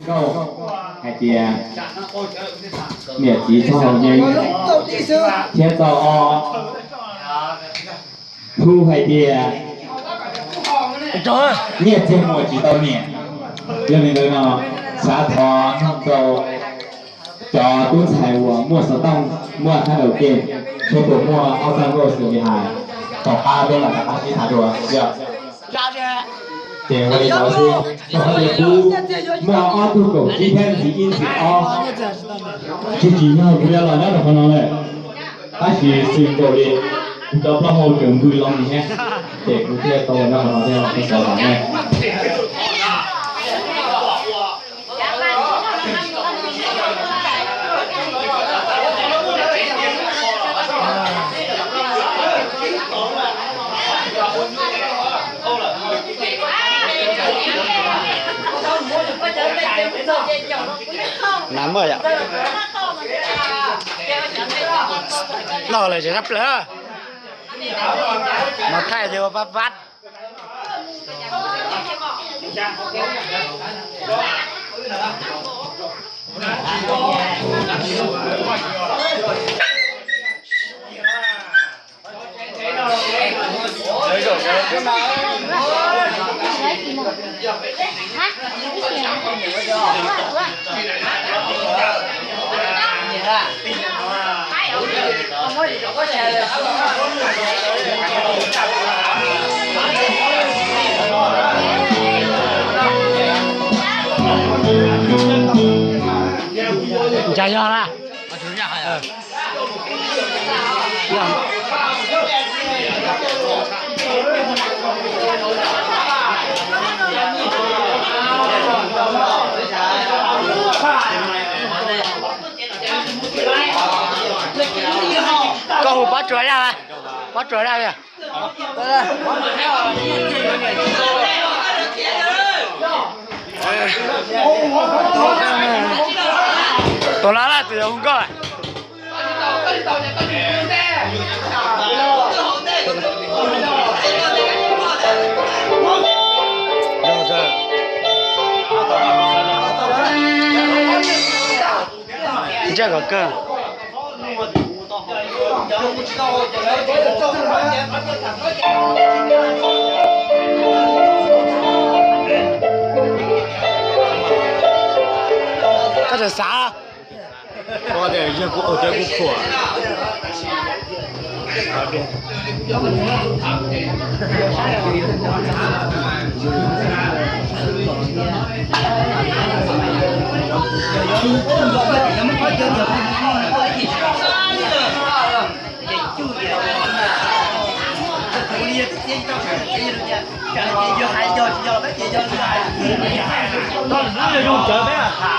Nkauj hais tias niam txiv txhob haus yeeb, thiab txoj ob, Hu hais tias nyiaj txiag muag tsis tau niam. Yog li ntawd no, xav thov nug rau cov tub ntxhais uas muaj xov tooj, muaj thab daus ke, seb puas muaj ob txoj nkauj xws li hais, tom qab peb mam rov qab sib tham dua yom. Ces ua li ntawd xwb, rau qhov tias kuv muaj ob tug kaum tsib thiab ntxiv ib ntxiv ob, tsis tsim nyog kuv yuav los nyob rau qhov no lawm. Tab sis xwm nkaus li kuv cov plaub hau tseem npws loo thiab, ces kuv thiaj tau los nyob qhov no thiab los sib xav los ne. Nag muaj yom. Noj lawm tseem sab plaws. Mos thaij ces ua pab pab. Ntsa yog na. Koj hu Pob Tsuas zaj, Pob Tsuas zaj. Tus no laj tus yog hu nkauj. Ntsaj kom kawg. Koj tseem xav, yog kuv ua cov kuv khuam. Zoo cawv peb